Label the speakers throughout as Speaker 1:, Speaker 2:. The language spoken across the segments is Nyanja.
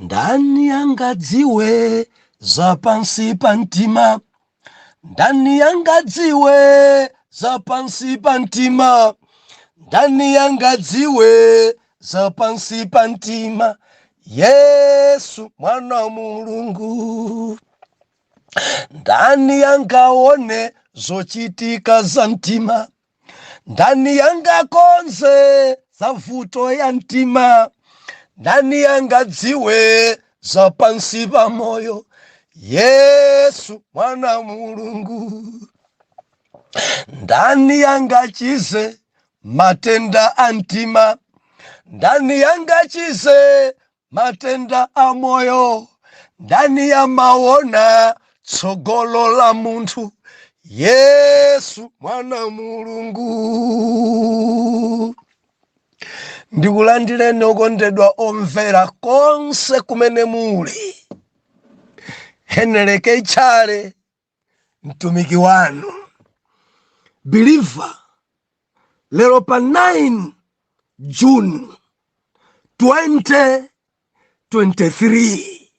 Speaker 1: Ndani angadziwe za pansi pa mtima? Ndani angadziwe za pansi pa mtima? Ndani angadziwe za pansi pa mtima? Yesu mwana wa Mulungu. Ndani angaone zochitika za mtima? Ndani angakonze za vuto ya mtima? Ndani angadziwe za pansi pa moyo? Yesu mwana wa Mulungu. Ndani angachize matenda a mtima? Ndani angachize matenda a moyo? Ndani amaona tsogolo la munthu? Yesu mwana wa Mulungu. Ndikulandireni okondedwa omvera konse kumene muli. Henry K. Chale mtumiki wanu believer, lero pa 9 June 2023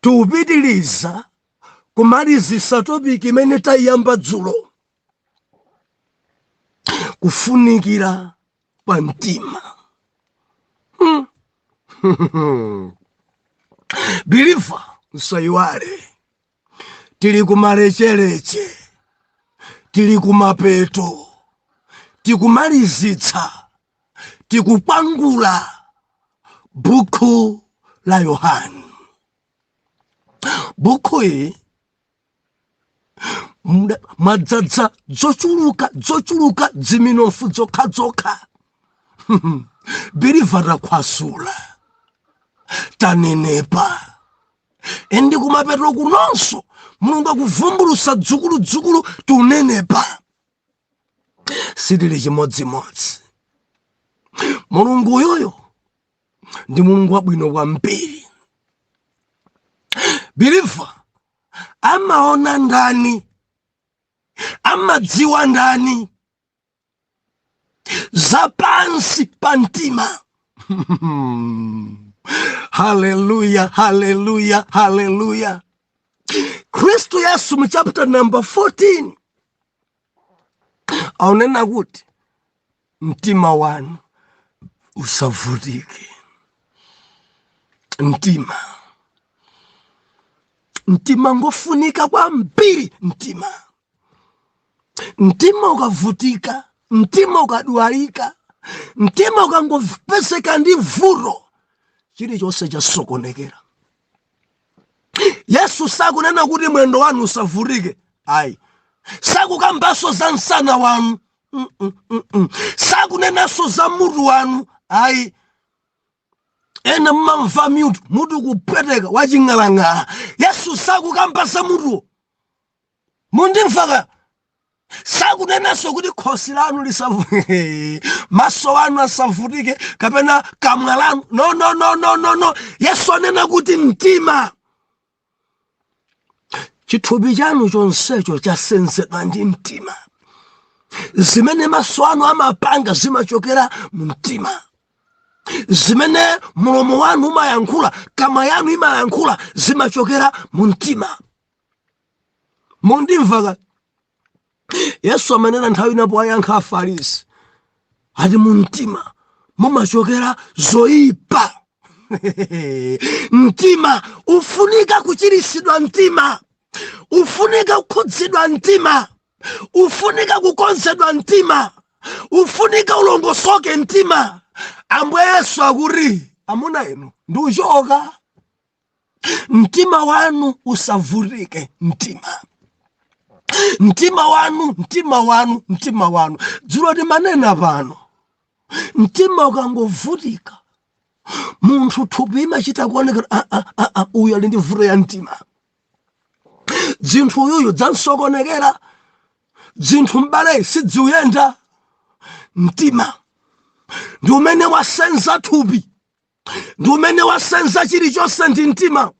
Speaker 1: tikupitiliza kumalizisa topic imene tayiyamba dzulo, kufunikira kwa mtima. Believer, msayiwale tili kumalechereche, tili kumapeto, tikumalizitsa, tikukwangula buku la Yohane. Buku iyi mwadzadza zochuluka zochuluka, dziminofu zokhazokha. Believer, takhwasula, tanenepa, and kumapeto kunonso Mulungu akuvumbulusa dzukuludzukulu, tunenepa, sitili chimodzimodzi. Mulungu uyuyo ndi Mulungu wabwino kwambiri. Believer, amaona ndani? Amadziwa ndani za pansi pa mtima? Haleluya, haleluya, haleluya! Khristu Yesu mu chapter number 14 aunena kuti mtima wanu usavutike. Mtima, mtima ngofunika kwambiri. Mtima, mtima ukavutika, mtima ukadwalika, mtima ukangopezeka ndi vuto, chilichonse chasokonekera. Yesu sakunena kuti mwendo wanu usavutike, ayi. Sakukambanso za msana wanu. Sakunenanso za mutu wanu, ayi. Ena mmamva mutu, mutu kupweteka waching'alang'ala. Yesu sakukamba za mutuwo, mundimvaka? Sakunenanso kuti khosi lanu lisavu, maso anu asavutike, kapena kamwa lanu. No, no, no, no, no, no. Yesu anena kuti mtima. Chithupi chanu chonsecho chasenzedwa ndi mtima. Zimene maso anu amapanga zimachokera mu mtima. Zimene mulomo wanu umayankhula, kamwa yanu imayankhula, zimachokera mu mtima. Mundimvaka? Yesu amanena nthawi inapo, ayankha Afarisi, ati mu mtima mumachokera zoyipa. Mtima ufunika kuchirisidwa, mtima ufunika kukhudzidwa, mtima ufunika kukonzedwa, mtima ufunika ulongosoke mtima. Ambuye Yesu akuti, amuna inu, ndiuchoka, mtima wanu usavutike. Mtima, mtima wanu, mtima wanu, mtima wanu. Dzulo timanena pano, mtima ukangovutika munthu, thupi imachita kuoneka, "Ah, ah, ah, ah, uyu ali ndi vuto ya mtima, dzinthu uyuyu dzansokonekera, dzinthu m'bale sidziuyenda." Mtima ndi umene wasenza thupi, ndi umene wasenza chilichonse, ndi mtima.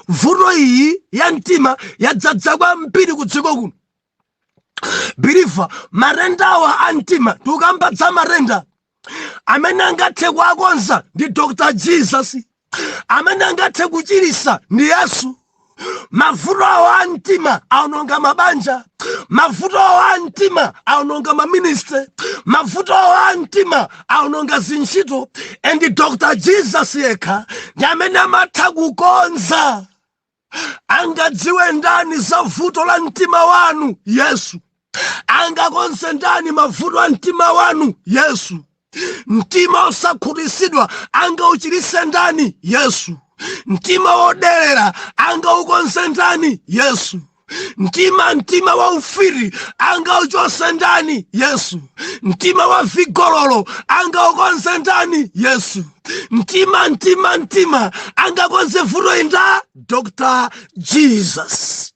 Speaker 1: Vuto iyi ya mtima yadzadza kwambiri ku dziko kuno, believer. Matendawa a mtima, tikukamba za matenda amene angathe kuakonza ndi Dr Jesus. Amene angathe kuchirisa ndi Yesu. Mavuto awo a mtima aononga mabanja, mavuto awo a mtima aononga maministry, mavuto awo a mtima aononga zintchito. And Dr Jesus yekha ndi amene amatha kukonza. Angadziwe ndani za vuto la mtima wanu? Yesu. Angakonze ndani mavuto a mtima wanu? Yesu. Mtima osakhutitsidwa angauchiritse ndani? Yesu. Mtima woderera angaukonze ndani? Yesu. Mtima wa ufiti angauchose ndani? Yesu. Mtima wa vigololo angaukonze ndani? Yesu. Mtima angakonze vuto inda Dr Jesus.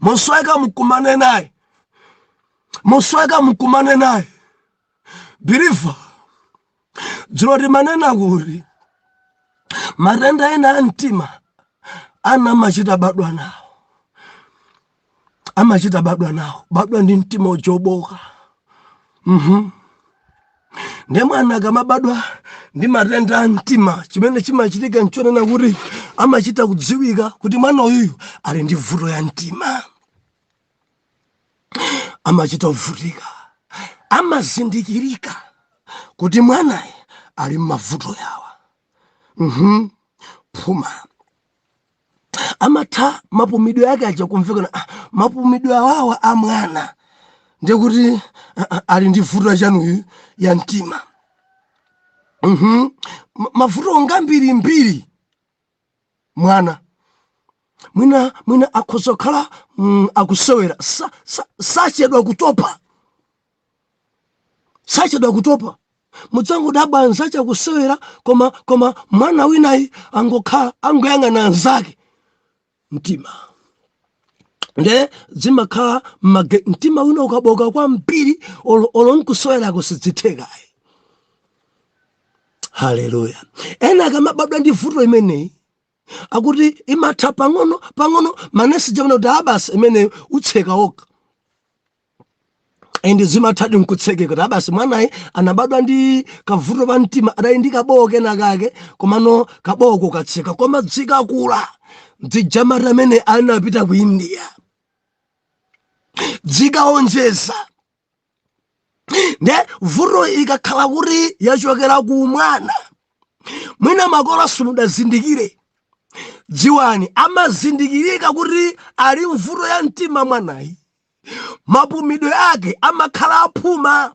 Speaker 1: Musweka mukumane naye, musweka mukumane naye. Believer, dzulo timanena kuti matenda ena a mtima ana amachita badwa nawo, amachita badwa nawo, badwa ndi mtima ojoboka. Ndiye mwana akamabadwa ndi matenda a mtima, chimene chimachitika nchonena kuti amachita kudziwika kuti mwana uyuyu ali ndi vuto ya mtima. Amachita kuvutika, amazindikirika kuti mwanayi ali m'mavuto yawa. Phuma amatha mapumidwe ake aja kumvekana, ah, mapumidwe awawa a mwana ndikuti ah, ah, ali ndi vuto chanuyu ya mtima. Mavuto ngambirimbiri. Mwana mwina akhoza kukhala akusewera, sachedwa kutopa, sachedwa kutopa. Mudzangodabwa anzache akusewera, koma mwana winayi angokhala, angoyang'ana anzake. Mtima nde zimakhala mtima wina ukaboka kwambiri, olo nkusewerako sidzithekayi. Haleluya! Ena akamabadwa ndi vuto imeneyi, akuti imatha pang'ono pang'ono, manesi jamana kuti abasi imeneyo utseka okha, and zimathadi nkutsekeka kuti abasi mwanayi anabadwa ndi kavuto pa mtima, adali ndi kabowo kena kake, komano kabowoko katseka. Koma dzikakula dzijamata amene anapita ku India, dzikaonjeza. Nde vuto ikakhala kuti yachokera ku mwana, mwina makolo simudazindikire, dziwani amazindikirika kuti ali mvuto ya mtima mwanayi. Mapumidwe ake amakhala aphuma.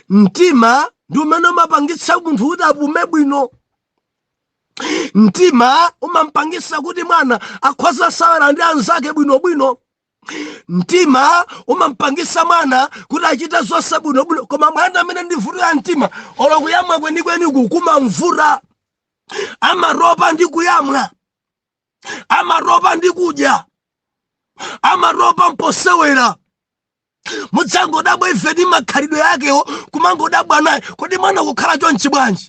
Speaker 1: Mtima ndi umene umapangitsa munthu kuti apume bwino. Mtima umampangitsa kuti mwana akhoza sawera ndi anzake bwinobwino. Mtima umampangitsa mwana kuti achite zonse bwinobwino. Koma mwana amene ndi vuto ya mtima, olo kuyamwa kwenikweni kumamvuta, amatopa ndi kuyamwa, amatopa ndi kudya, amatopa mposewera. Mudzangodabwa ife ndi makhalidwe akewo, kumangodabwa naye, kodi mwana kukhala chonchi bwanji?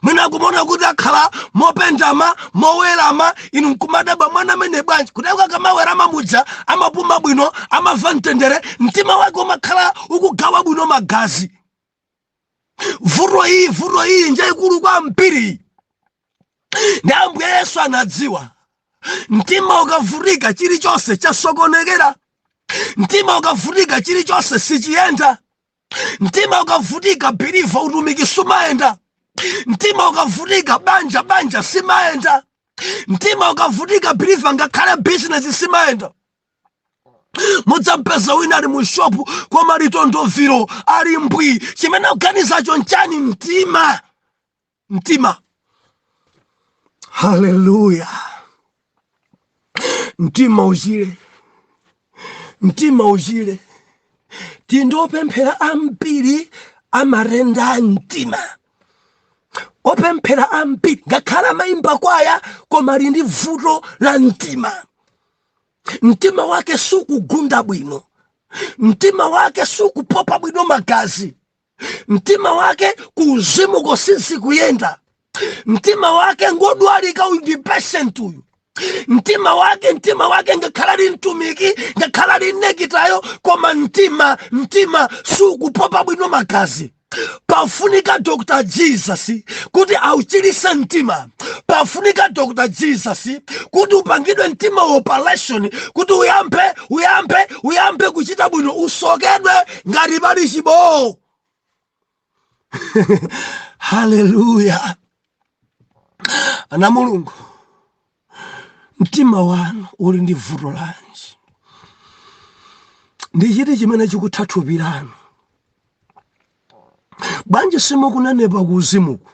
Speaker 1: Mwina akumaona kuti akhala mopendama, mowerama, inu nkumadabwa mwana amene bwanji? Kuti akamawerama muja amapuma bwino, amamva mtendere, mtima wake umakhala ukugawa bwino magazi. Vuto iyi njayikulu kwambiri. Ndi Ambuye Yesu anadziwa mtima ukavutika chilichonse chasokonekera, mtima ukavutika chilichonse sichiyenda, mtima ukavutika, believer, utumiki sumayenda, mtima ukavutika banja simayenda, mtima ukavutika, believer, ngakhale business simayenda. Mudzampeza wina ali mu shopu koma litondoviro ali mbwi. Chimene akuganizacho nchani? Mtima, mtima. Haleluya! Mtima uchire, mtima uchire. Tindopemphera ambiri amatenda a mtima. Opemphera ambiri ngakhale amayimba kwaya, koma ali ndi vuto la mtima. Mtima wake sukugunda bwino, mtima wake sukupopa bwino magazi, mtima wake kuuzimuko sizikuyenda, mtima wake ngodwalika. Uyu ndi patient uyu. Mtima wake ngakhala ali mtumiki, ngakhala ali nekitayo, koma mtima sukupopa bwino magazi. Pafunika Dr Jesus kuti auchirise mtima. Pafunika Dr Jesus kuti upangidwe mtima operation, kuti uyambe kuchita bwino, usokedwe ngati pali chibowo. Haleluya! Ana Mulungu, mtima wanu uli ndi vuto lanji? Ndi chiti chimene chikutha thupi lanu? Bwanji simukunenepa ku uzimuku?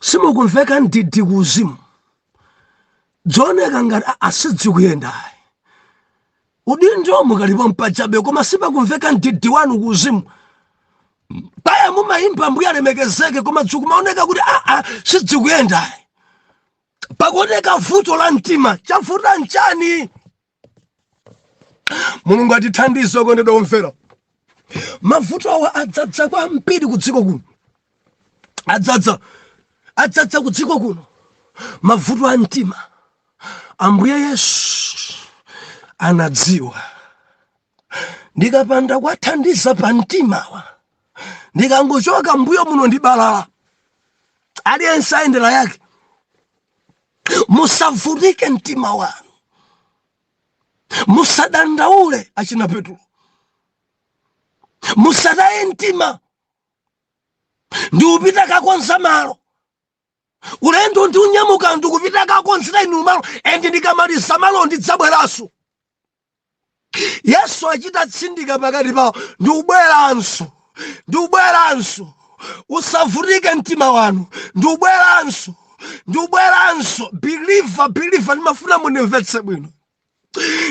Speaker 1: Simukumveka ndidi ku uzimu, dzioneka ngati asidzikuyendayi. Udindo mukalipo mpachabe, koma sipakumveka ndidi wanu ku uzimu. Paya mumayimba, "Mbuye alemekezeke," koma dzikumaoneka kuti aa, sidzikuyendayi. Pakuoneka vuto la mtima. Chavuta nchani? Mulungu atithandize. Okondedwa omvera, mavuto awa adzadza kwambiri ku dziko kuno, adzadza ku dziko kuno, mavuto a mtima. Ambuye Yesu anadziwa, ndikapanda kwathandiza pa mtimawa, ndikangochoka mbuyo muno ndibalala, aliyense ayendera yake. Musavutike mtima wanu, musadandaule. Achina Petro, musataye mtima. Ndiupita kakonza malo. Ulendo ndi unyamuka, ndikupita kakonzera inu malo, and ndikamaliza malo ndidzabweranso. Yesu achita tsindika pakati pawo, ndiubweranso, ndiubweranso. Usavutike mtima wanu, ndiubweranso, ndiubweranso. Believer, believer, ndimafuna mundimvetse bwino.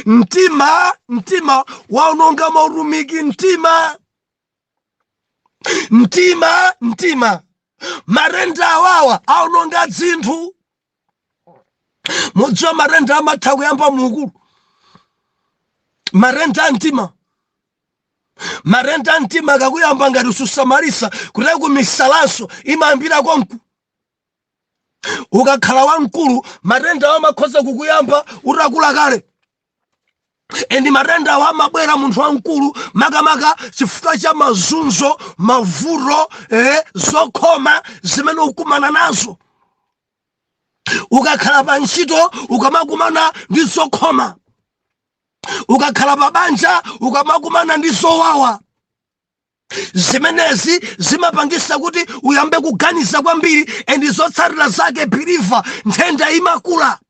Speaker 1: Mtima, mtima waononga mautumiki. Mtima, mtima, mtima, matenda awawa aononga dzinthu. Mudziwa matenda amatha kuyamba mukulu, matenda a mtima. Matenda a mtima akakuyamba, ngati susamalisa, kutali kumisalanso imayambira konku. Ukakhala wamkulu, matenda awo amakhoza kukuyamba utakula kale. And matenda awo amabwera munthu wamkulu makamaka chifukwa cha mazunzo, mavuto, zokhoma zimene ukumana nazo. Ukakhala pa ntchito, ukamakumana ndi zokhoma, ukakhala pa banja, ukamakumana ndi zowawa, zimenezi zimapangisa kuti uyambe kuganiza kwambiri. And zotsatira zake, believer, nthenda imakula.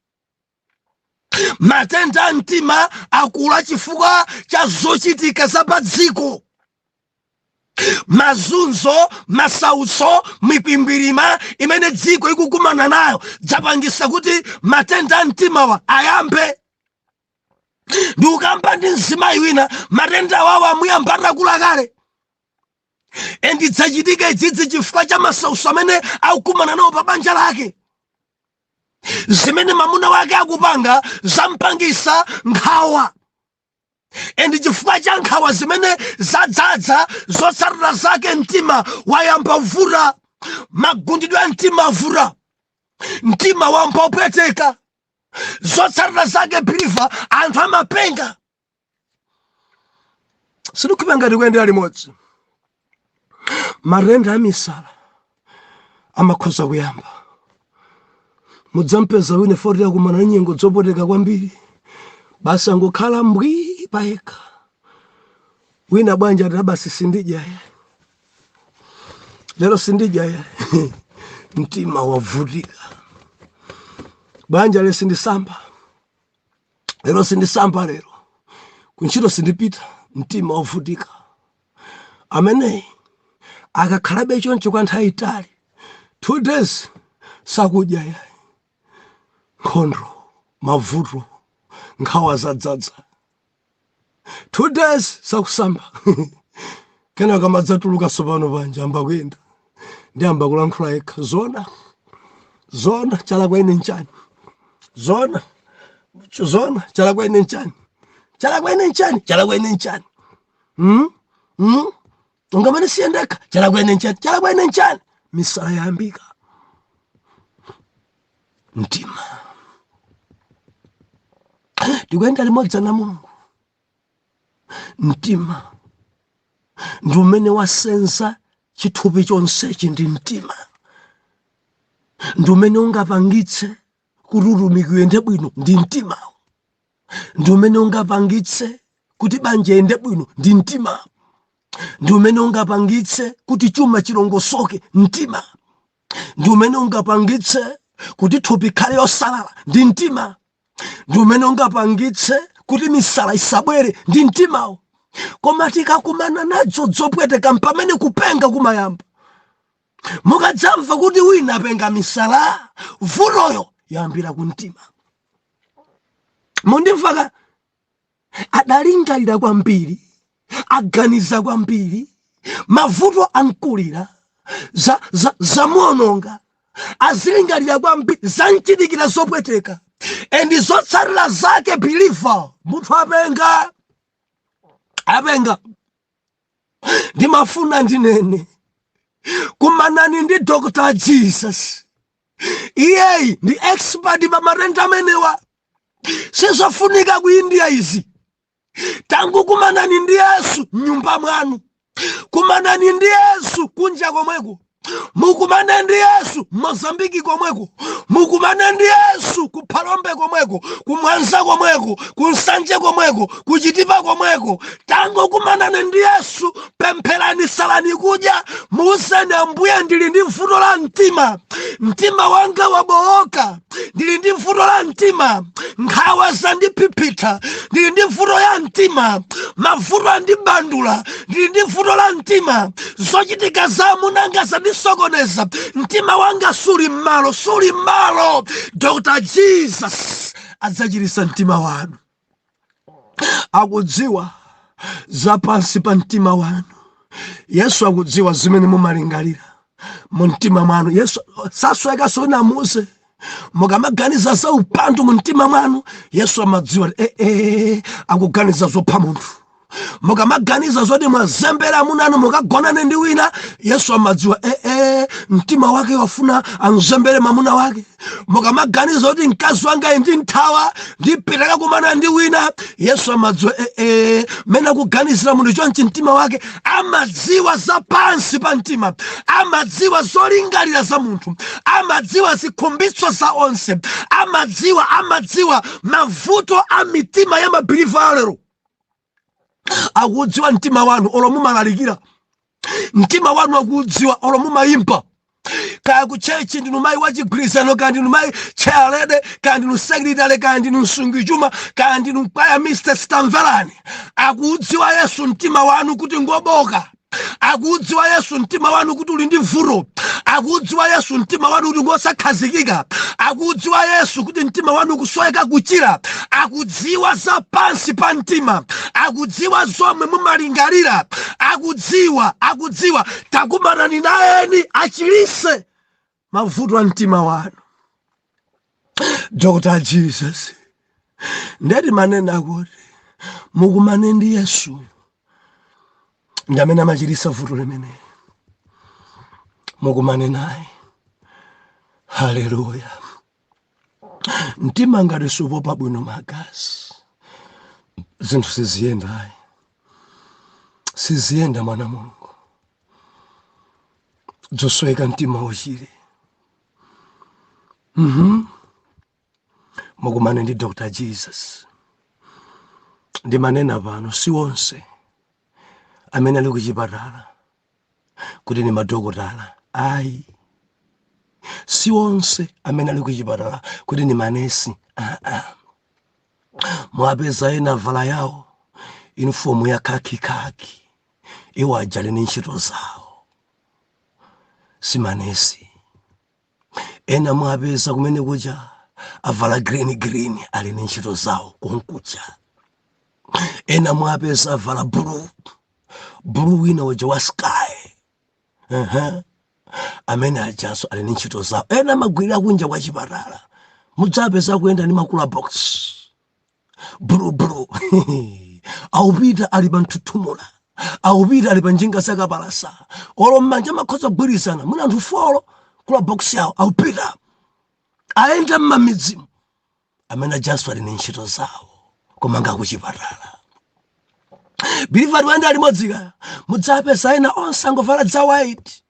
Speaker 1: Matenda a mtima akula chifukwa cha zochitika za pa dziko, mazunzo, masautso, mikwingwirima imene dziko ikukumana nayo, dzapangisa kuti matenda a mtimawa ayambe. Ndikukamba ndi mzimayi wina, matenda awawo amuyamba atakula kale, and dzachitika idzidzi chifukwa cha masautso amene akukumana nawo pa banja lake. Zimene mamuna wake akupanga zampangisa nkhawa, and chifukwa cha nkhawa zimene zadzadza, zotsatira zake mtima wayamba vuta, magundidwe a mtima avuta, mtima wayamba upweteka. Zotsatira zake, believer, anthu amapenga. Sindikhupa ngati kuyendera limodzi. Matenda amisala amakhoza kuyamba. Mudzampeza wina 40 akumana ndi nyengo zopweteka kwambiri, basi angokhala mbwi payekha. Wina bwanja ati, "Basi, sindidya ya lero, sindidya ya." Mtima wavutika. "Bwanja, lero sindisamba, lero sindisamba, lero kuntchito sindipita." Mtima wavutika. Ameneyi akakhalabe choncho kwa nthawi itali, 2 days sakudya yayi, nkhondo, mavuto, nkhawa zadzadza, 2 days sakusamba. Kenaka madzatuluka sopano panja, amba kuyenda ndi amba kulankhula yekha, "Zona, zona, chalakwa ine nchani? Zona, zona, chalakwa ine nchani? Chalakwa ine nchani? Chalakwa ine nchani? Hmm? Hmm? Ungamene siyendekha, chalakwa ine nchani? Chalakwa ine nchani?" Misala yayambika. Mtima. Tikuyenda limodzi na Mulungu. Mtima. Ndi umene wasenza chithupi chonsechi ndi mtima. Ndi umene ungapangitse kuti utumiki uyende bwino ndi mtimawo. Ndi umene ungapangitse kuti banja iyende bwino ndi mtima. Ndi umene ungapangitse kuti chuma chilongosoke, mtima. Ndi umene ungapangitse kuti thupi ikhale yosalala ndi mtima. Ndi umene ungapangitse kuti misala isabwere ndi mtimawo. Koma tikakumana nadzo zopweteka, mpamene kupenga kumayamba. Mukadzamva kuti wina apenga misala, vutoyo yambira ku mtima. Mundimvaka? Adalingalira kwambiri, aganiza kwambiri, mavuto ankulira, zamuononga, azilingalira kwambiri, zamchitikira zopweteka, and zotsatira zake, believer, munthu apenga, apenga. Ndimafuna ndinene, kumanani ndi Dr Jesus. Iyeyi ndi expert pa matenda amenewa. Sizofunika ku India izi. Tangokumanani ndi Yesu mnyumba mwanu, kumanani ndi Yesu kunja komweko, mukumane ndi Yesu Mozambiki komweko, mukumane ndi Yesu ku Phalombe komweko, ku Mwanza komweko, ku Nsanje komweko, ku Chitipa komweko. Tangokumanani ndi Yesu, pempherani, salani kudya, muuzeni Ambuye, "Ndili ndi vuto la mtima, mtima wanga wabowoka, ndili ndi vuto la mtima, nkhawa zandiphiphitha, ndili ndi vuto ya mtima, mavuto andibandula, ndili ndi vuto la mtima, zochitika za amunanga zandisokoneza, mtima wanga suli m'malo, suli m'malo." Dr Jesus adzachiritsa mtima wanu. Akudziwa za pansi pa mtima wanu. Yesu akudziwa zimene mumalingalira mu mtima mwanu. Yesu sasweka namuze. Mukamaganiza za upandu mu mtima mwanu, Yesu amadziwa, ee, akuganiza zopha munthu. Mukamaganiza zoti mwazembera amunanu mukagonane ndi wina, Yesu amadziwa, ee, mtima wake wafuna amzembere mwamuna wake. Mukamaganiza zoti mkazi wanga ndi nthawa, ndipita kumana ndi wina, Yesu amadziwa, ee, mene akuganizira munthu chonchi mtima wake. Amadziwa za pansi pa mtima, amadziwa zolingalira za munthu, amadziwa zikhumbitso za onse, amadziwa mavuto a mitima ya mabeliever alero. Akudziwa mtima wanu olo mumalalikira, mtima wanu akudziwa olo mumayimba, kaya ku church ndinu mayi wachigwirizano, kaya ndinu mayi chairlady, kaya ndinu secretary, kaya ndinu msungichuma, kaya ndinu choir mistress, tamverani, akudziwa Yesu mtima wanu kuti ngoboka. Akudziwa Yesu mtima wanu kuti uli ndi vuto. Akudziwa Yesu mtima wanu kuti ngosakhazikika. Akudziwa Yesu kuti mtima wanu kusoweka kuchira. Akudziwa za pansi pa mtima, akudziwa zomwe mumalingalira, akudziwa, akudziwa. Takumanani nayeni achiritse mavuto a mtima wanu, Dr Jesus. Ndeti manena kuti mukumane ndi Yesu, ndi amene amachiritsa vuto limeneli. Mukumane naye. Haleluya! Mtima ngati supopa bwino magazi, zinthu siziyendayi, siziyenda. Mwana Mulungu, zosweka mtima uchire. Mukumane ndi Dr Jesus. Ndimanena pano, si onse amene ali kuchipatala kuti ni madokotala, ayi. Si onse amene ali kuchipatala kuti ni manesi, aa. Mwapeza ena vala yawo uniform ya khaki, iwo ajali ni ntchito zawo, si manesi. Ena mwapeza kumene kuja avala green green, ali ni ntchito zawo konkuja. Ena mwapeza avala blue blue, wina uja wa sky, amene ajaso ali ni ntchito zawo. Ena amagwirira kunja kwa chipatala, mudzapeza kuyenda ndi macooler box blue blue, aupita ali pa mthuthumula, aupita ali pa njinga zakapalasa, olo mmanja amakhoza kugwirizana mwina anthu four, cooler box yawo, aupita ayenda mmamidzimu. Amene ajaso ali ni ntchito zawo, koma ngakuchipatala. Believer, tiwayenda limodzi kaya. Mudzapeza ena onse angovala dza white,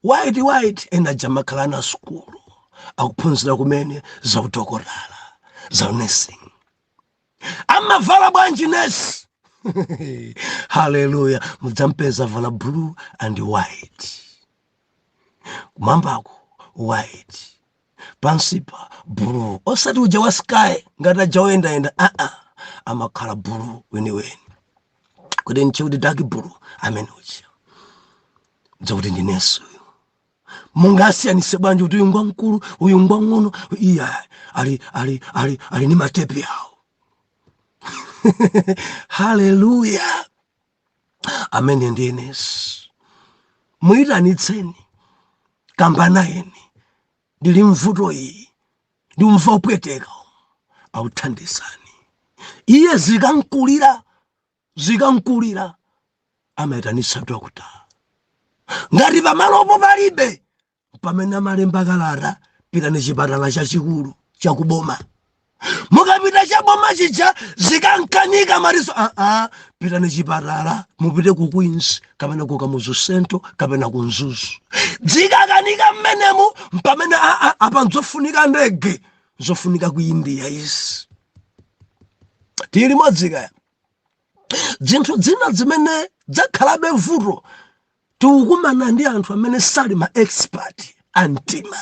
Speaker 1: white, white. Ena jamakhala na sukulu, akuphunzira kumene za udokotala, za nursing. Amavala bwanji nesi? Haleluya! Mudzampeza vala blue and white, kumwambako white, pansipa blue, osati uja wa sky ngati aja oyendayenda. Aa, amakhala blue weniweni, kuti nchikuti dark blue amene uja, dzakuti ndi nesi uyu. Mungasiyanise bwanji kuti uyu ngwamkulu, uyu ngwang'ono? Iya, ali ni matepi awo. Haleluya! Amene ndiye nesi. Muyitanitseni, kamba nayeni, "Ndili mvuto iyi, ndimva upweteka." Authandizani iye. Zikankulira, zikankulira, amayitanitsa dokta. Ngati pamalopo palibe, pamene amalemba kalata, "Pitani chipatala chachikulu chakuboma." Mukapita chaboma chija, zikankanika, mariso, "Aa, pitani chipatala, mupite ku Queens kapena ku Kamuzu Central kapena ku Mzuzu." Zikakanika mmenemu, pamene, "Aa, apa nzofunika ndege, nzofunika ku India." Izi tili limodzi kaya. Zinthu zina zimene zakhalabe vuto, tikukumana ndi anthu amene sali ma expert a mtima.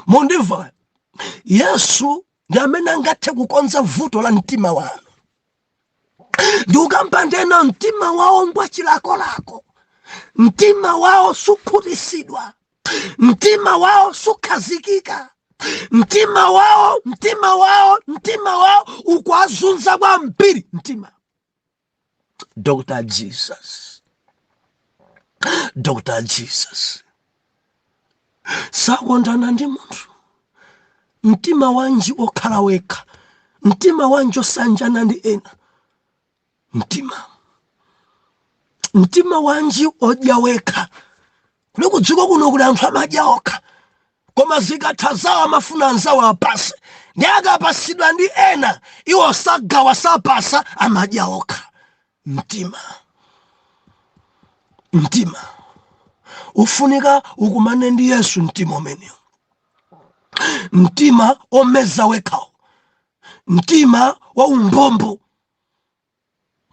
Speaker 1: Mundimva? Yesu ndi amene angathe kukonza vuto la mtima wanu. Ndikukamba ndena mtima wawo ngwa chilakolako, mtima wawo sukhutisidwa, mtima wawo sukhazikika, mtima wawo ukuwazunza kwambiri mtima. Dr Jesus, Dr Jesus sakondana ndi munthu. Mtima wanji okhala wekha? Mtima wanji osanjana ndi ena? Mtima wanji odya wekha? Kuli kudziko kuno kuli anthu amadya okha, koma zikatha zawo amafuna anzawo apase. Ndi akapasidwa ndi ena, iwo sagawa, sapasa, amadya okha. Mtima ufunika ukumane ndi Yesu. Mtima umenewo, mtima omeza wekhawo, mtima wa umbombo.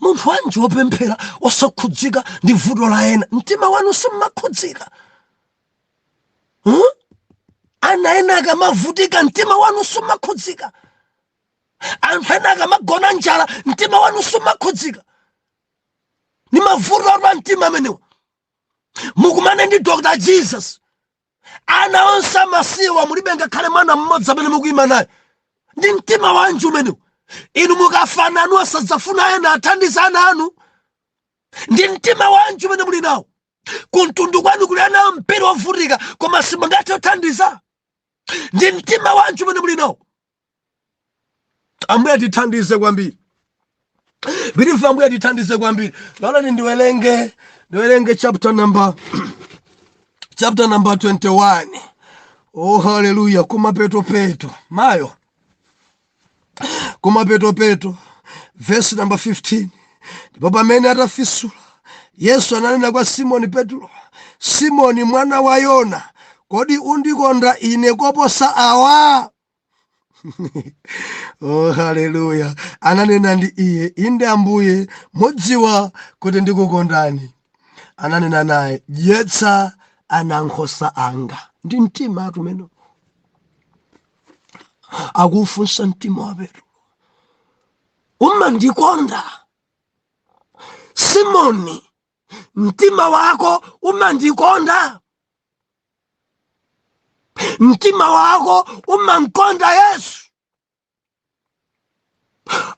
Speaker 1: Munthu wanji wopemphera osakhudzika ndi vuto la ena? Mtima wanu simmakhudzika, huh? Ana ena akamavutika, mtima wanu sumakhudzika. Anthu ena akamagona njala, mtima wanu sumakhudzika. Ni mavuto a mtima amenewa. Mukumane ndi Dr Jesus. Ana onse amasiwa, mulibe ngakhale mwana mmodzi amene mukuyima naye. Ndi mtima wanji umenewu? Inu mukafana anu asadzafuna ena athandize ana anu. Ndi mtima wanji umene muli nawo? Kumtundu kwanu kuli ana ambiri ovutika, koma simungathe kuthandiza. Ndi mtima wanji umene muli nawo? Ambuye atithandize kwambiri. Believer, Ambuye atithandize kwambiri. Lolani ndiwerenge chapter number 21. Oh, haleluya! Kumapetopeto mayo, kumapetopeto, verse number 15. Ndipo pamene atafisula, Yesu ananena kwa Simoni Petro, "Simoni mwana wa Yona, kodi undikonda ine koposa awa?" Oh, haleluya! Ananena ndi iye, "Inde Ambuye, mudziwa kuti ndikukondani." Ananena naye, "Dyetsa ana nkhosa anga." Ndi mtima atumene akufunsa mtima wa Petro, "Umandikonda, Simoni? Mtima wako umandikonda? Mtima wako umankonda Yesu?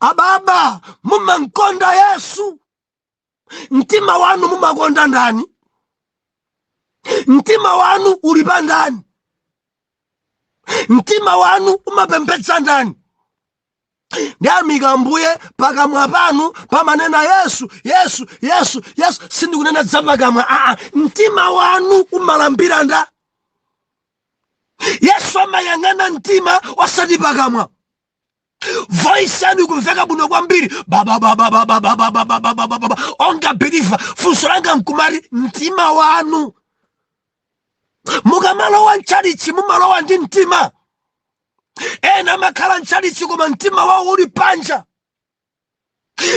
Speaker 1: Ababa, mumankonda Yesu? Mtima wanu mumakonda ndani? Mtima wanu uli pa ndani? Mtima wanu umapembedza ndani?" Ndiyamika Ambuye, pakamwa panu pamanena Yesu, Yesu, Yesu, Yesu. Sindikunena za pakamwa, aa, mtima wanu umalambira nda? Yesu amayang'ana mtima, osati pakamwa. Voice yanu ikumveka bwino kwambiri, bababababababababababa, onga believer. Funso langa nkumati, mtima wanu, mukamalowa mchalichi, mumalowa ndi mtima? Ena amakhala mchalichi koma mtima wawo uli panja.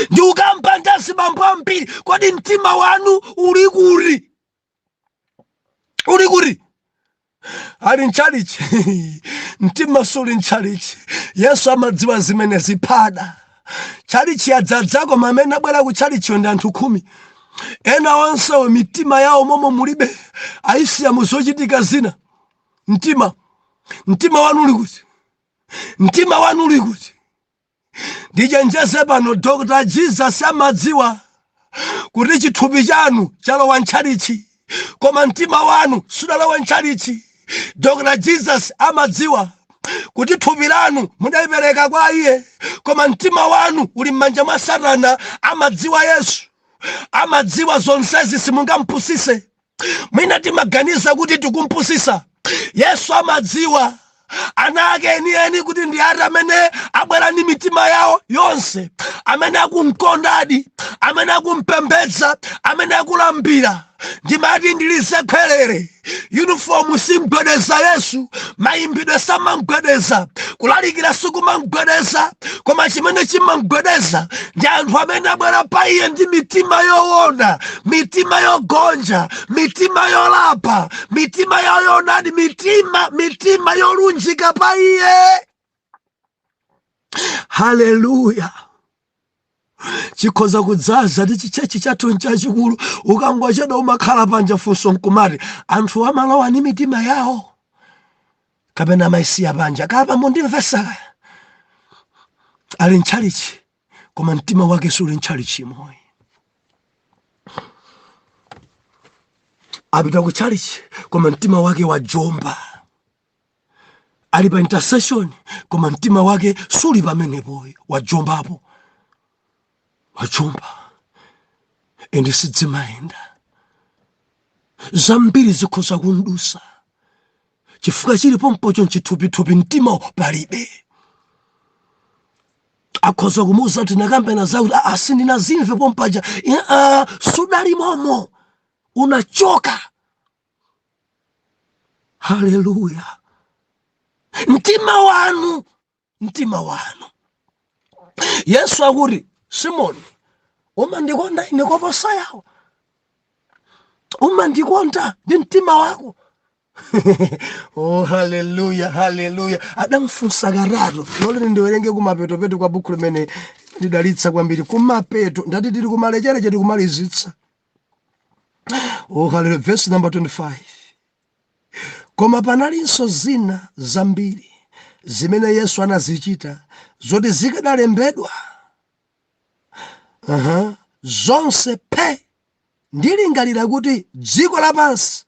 Speaker 1: Ndi ukamba ndi azibambo ambiri. Kodi mtima wanu uli kuri? Uli kuri? Ali mchalichi, mtima suli mchalichi. Yesu amadziwa zimene ziphada. Chalichi yadzadzako, amene abwera ku chalichiyo ndi anthu 10. Ena onsewo mitima yawo momo mulibe, ayisiya muzochitika zina. Mtima wanu uli kuti? Mtima wanu uli kuti? Ndichenjeze pano, Dr Jesus amadziwa kuti chithupi chanu chalowa mtchalichi koma mtima wanu sudalowa mtchalichi. Dr Jesus amadziwa kuti thupi lanu mudayipereka kwa iye koma mtima wanu uli m'manja mwa Satana. Amadziwa Yesu, amadziwa zonsezi. Simungampusise. Mwina timaganiza kuti tikumpusisa Yesu. Amadziwa ana ake enieni kuti ndi ati, amene abwera ndi mitima yawo yonse, amene akumkondadi, amene akumpembedza, amene akulambira. Ndimati ndilize khwerere, uniform simgwedeza Yesu, mayimbidwe samamgwedeza, kulalikira sikumamgwedeza, koma chimene chimamgwedeza ndi anthu amene abwera pa iye ndi mitima yoona, mitima yogonja, mitima yolapa, mitima yoonadi, mitima yolunjika pa iye. Haleluya! Chikhoza kudzaza ndi chichechi chathu nchachikulu, ukangochedwa umakhala panja. Funso nkumati, anthu amalowa ndi mitima yawo kapena amayisiya panja? Kapa mundimvesa, ali mtchalichi koma mtima wake suli mtchalichi moyi. Apita ku tchalichi koma mtima wake wajomba. Ali pa intercession koma mtima wake suli pamenepo, wajombapo, wajomba. Ende sidzimayenda, zambiri zikhoza kundusa chifukwa chilipo mpocho nchithupithupi, mtima palibe. Akhoza kumuuza kuti nakambena zakuti, "Ah, sindinazimve pompaja." Sudali momo, unachoka. Haleluya! Mtima wanu, mtima wanu. Yesu akuti, "Simoni, umandikonda ine koposa yawo? Umandikonda ndi mtima wako?" Oh, haleluya, haleluya! Adamfunsa katatu. Loleni ndiwerenge kumapetopeto kwa buku limene ndidalitsa kwambiri. Kumapeto, ndati tili kumalechereche, tikumalizitsa. Oh, haleluya! Verse number 25: Koma panalinso zina zambiri zimene Yesu anazichita, zoti zikadalembedwa zonse phe, ndilingalira kuti dziko lapansi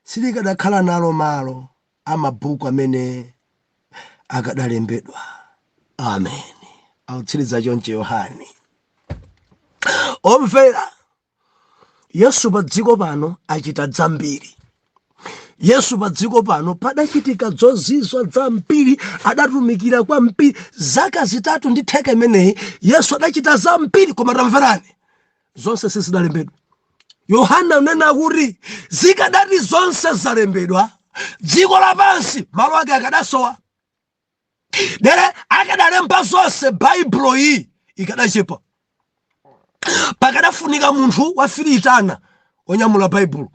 Speaker 1: silikadakhala nalo malo amabuku amene akadalembedwa. Amen. Akutsiriza choncho Yohane. Omvera, Yesu pa dziko pano achita zambiri. Yesu pa dziko pano padachitika zozizwa zambiri, adatumikira kwambiri. Zaka 3 ndi theka imeneyi Yesu adachita zambiri, koma tamverani, zonse sizidalembedwa. Yohana unena kuti zikadati zonse zalembedwa, dziko lapansi malo ake akadasowa. Dere akadalemba zonse, Baibulo iyi ikadachepa. Pakadafunika munthu wa firitana onyamula Baibulo,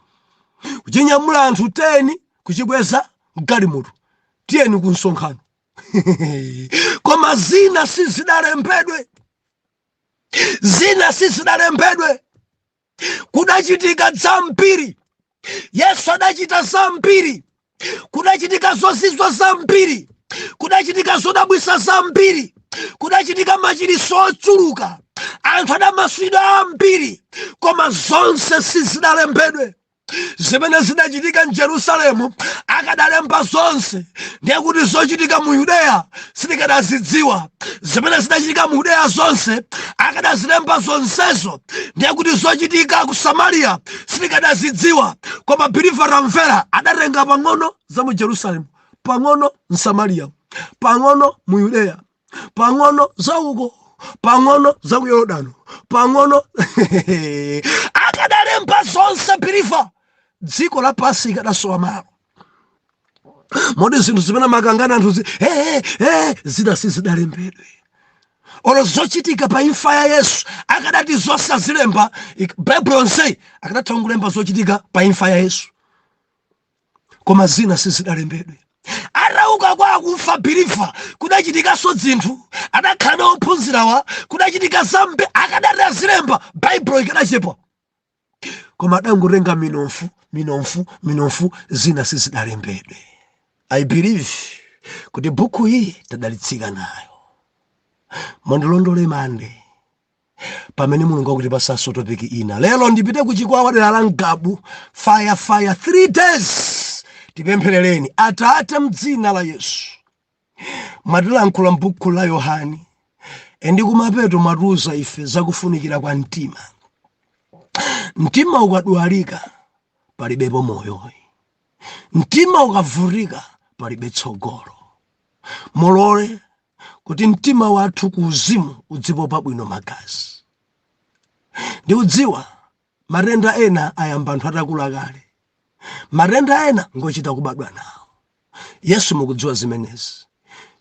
Speaker 1: kuchinyamula anthu 10, kuchibweza mgalimoto, tiyeni ku msonkhano. Koma zina sizidalembedwe, zina sizidalembedwe. Kudachitika zambiri, Yesu adachita zambiri, kudachitika zozizwa zambiri, kudachitika zodabwisa zambiri, kudachitika machiriso ochuluka, anthu adamasulidwa ambiri, koma zonse sizidalembedwe. Zimene zidachitika mJerusalemu akadalemba zonse, ndiye kuti zochitika mu Yudeya sitikadazidziwa. Zimene zidachitika mu Yudeya zonse akadazilemba zonsezo, ndiye kuti zochitika ku Samariya sitikadazidziwa. Koma believer, tamvera, adatenga pang'ono za mu Jerusalemu, pang'ono mSamariya, pang'ono mu Yudeya. Pang'ono zauko, pang'ono za ku Yorodano, pang'ono. Akadalemba zonse, believer, dziko lapansi ikadasowa malo. Moti zinthu zimene makangana anthu hey, hey, zina sizidalembedwe. Olo zochitika pa imfa ya Yesu, akadati zonse azilemba, Baibulo yonseyi akadatha kulemba zochitika pa imfa ya Yesu, koma zina sizidalembedwe. Atauka kwa akufa, believer, kudachitikanso zinthu, adakhala nawo ophunzirawa, kudachitika zambi. Akadati azilemba, Baibulo ikadachepa, koma adangotenga minofu, minofu, minofu, zina sizidalembedwe. I believe kuti buku iyi tadalitsika nayo. Mondilondole mande pamene Mulungu akutipasanso topic ina. Lero ndipite kuchikwawa, dera la Ngabu. Fire, fire, 3 days. Tipempherereni. Atate, mdzina la Yesu, mwatilankhula m'buku la Yohani, and kumapeto mwatiuza ife zakufunikira kwa mtima. Mtima ukadwalika, palibepo moyo. Mtima ukavutika, palibe tsogolo. Mulole kuti mtima wathu ku uzimu udzipopa bwino magazi. Ndikudziwa matenda ena ayamba anthu atakula kale, matenda ena ngochita kubadwa nawo. Yesu, mukudziwa zimenezi.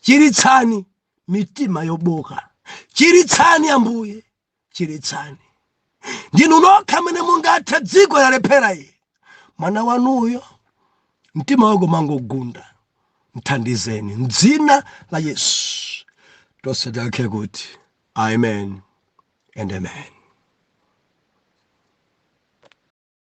Speaker 1: Chiritsani mitima yoboka, chiritsani Ambuye, chiritsani. Ndinu nokha amene mungathe, dziko yalephera iye. Mwana wanuyo mtima wako mangogunda, mthandizeni mdzina la Yesu. Tonse tiyankhe kuti amen and amen.